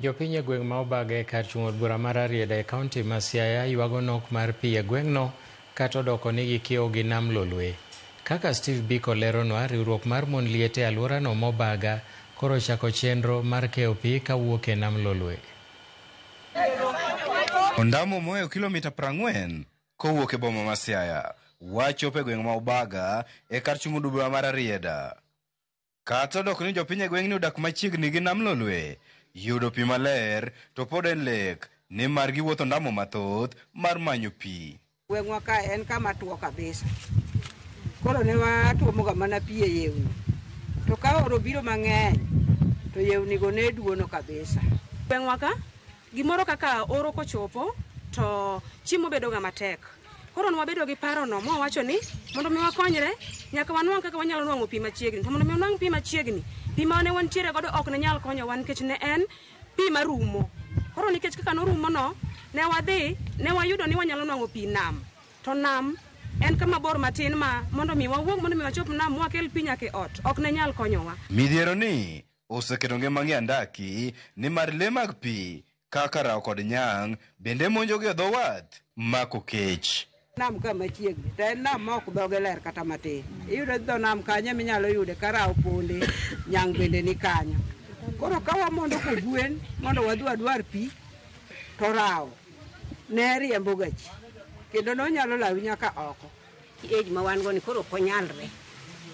Jopiny e gweng' ma Obaga e kar chung' od bura mar Rarieda e kaunti ma Siaya ywago nok mar pi e gweng'no kata odoko ni gikiewo gi nam Lolwe. Kaka Steve Biko leronwa, riwruok mar mon liete e alworano mobaga koro ochako chenro mar keyo pi kawuok e nam Lolwe. Ondamo mohewo kilomita 40 kowuok e boma ma Siaya, wachopo e gweng' ma Obaga e kar chung' od bura mar Rarieda. Kata odoko ni jopiny e gweng'ni odak machiegni gi nam Lolwe, yudo pi maler to pod en lek nimar giwuotho ndamo mathoth mar manyo pi. Gweng'wa ka en kama tuo kabisa. Koro ne watuomoga mana pi e yewni. To ka oro biro mang'eny, to yewnigo ne duono kabisa. Gweng'wa ka, gimoro kaka oro kochopo, to chiemo bedo ga matek. Koro ne wabedo gi parono mwawacho ni mondo mi wakonyre, nyaka wanwang' kaka wanyalo nwang'o pi machiegni. To mondo mi wanwang' pi machiegni, pi mane wantiere godo ok ne nyal konyowa nikech ne en pi marumo. Koro nikech kaka norumo no, ne wadhi, ne wayudo ni wanyalo nwang'o pi nam. To nam en kama bor matin ma mondo mi wawuog mondo mi wachop nam mwakel pi nyaka e ot, ok ne nyal konyowa. Midhiero ni oseketo ngimagi andaki nimar lee mag pi kaka rawo kod nyang' bende monjogi e dho wath mako kech. Nam ka machiegni, to en nam ma ok dhoge ler kata matin. Iyudo dho nam kanyo eminyalo yude ka rawo ponde, nyang' bende ni kanyo. Koro ka wamondo kogwen mondo wadhi wadwar pi, to rawo ne riembo ga ji. Kendo nonyalo lawi nyaka oko. Age ma wan go ni koro ok onyalre.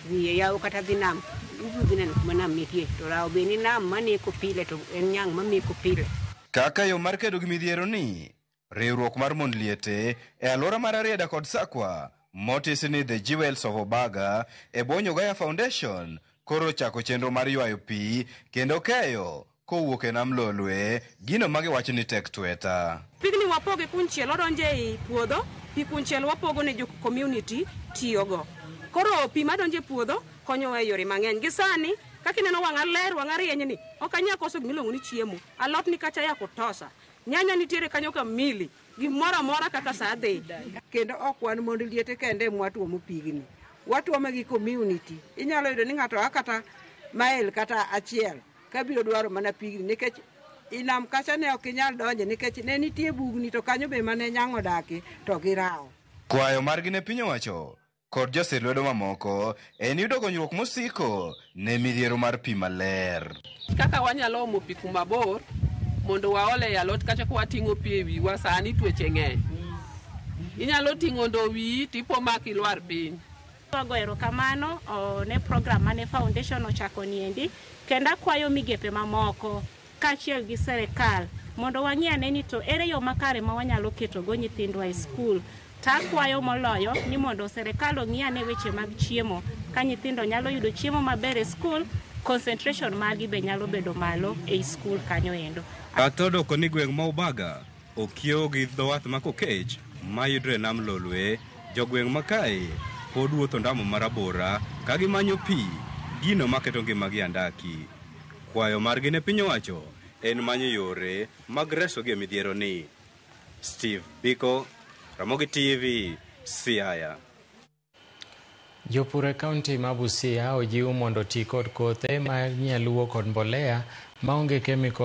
Dhi e yawo kata dhi nam, ubiro dhi neno kuma nam nitie. To rawo be ni nam maneko pile to en nyang' mameko pile. Kaka yo mar kedo gi midhiero ni, riwruok mar mond liete e alwora mar Rarieda kod Sakwa motisi ni The Jewels of Obaga e bwo Nyogaya Foundation koro ochako chenro mar ywayo pi kendo keyo kowuok e nam Lolwe, gino ma giwacho ni tek tweta. Pigni wapoge kunchiel odonjo ei puodho, pi kunchiel wapogo ne jo community tiyogo. Koro pi madonjo e puodho konyowa e yore mang'eny. Gi sani, kaka ineno wang'a ler, wang'a rieny ni, ok anyal koso gimiluongo ni chiemo. Alot ni kacha ya kutosa. Nyanya nitiere kanyo kamili. Gimoro amora kaka sa dhi. Kendo ok wan mond liete kende mwatuomo pigni. Watuome gi community. Inyalo yudo ni ng'ato a kata mail kata achiel kabiro dwaro mana pigni nikech i nam kacha ne ok inyal donje nikech ne nitie bugni to kanyo be mane nyang' odake to girawo. Kwayo margi ne piny owacho kod josir lwedo mamoko en yudo konyruok mosiko ne midhiero mar pi maler. Kaka wanyalo omo pi kuma bor mondo waole e alot kacha ka wating'o pi e wiwa sani tuoche ng'eny. Inyalo ting'o ndo wiyi tipo ma kilwar piny. Wago erokamano ne program mane foundation ochako niendi kendo akwayo migepe mamoko kaachiel gi serikal mondo wang'i ane ni to ere yo makare ma wanyalo ketogo nyithindwa e skul. To akwayo moloyo ni mondo serikal ong'i ane weche mag chiemo ka nyithindo nyalo yudo chiemo maber e skul, concentration margi be nyalo bedo malo ei skul kanyo endo. Kata odoko ni gweng' ma Obaga okiewo gi dho wath ma Kokech mayudre e nam Lolwe, jogweng' ma kae pod wuotho ndamo marabora ka gimanyo pi, gino maketo ngimagi andaki. Kwayo margi ne piny owacho en manyo yore mag resogi e midhiero ni. Steve Biko, Ramogi TV, Siaya. Jopur e kaunti ma Busia ojiw mondo oti kod kothe ma nyaluo kod mbolea maonge chemicals.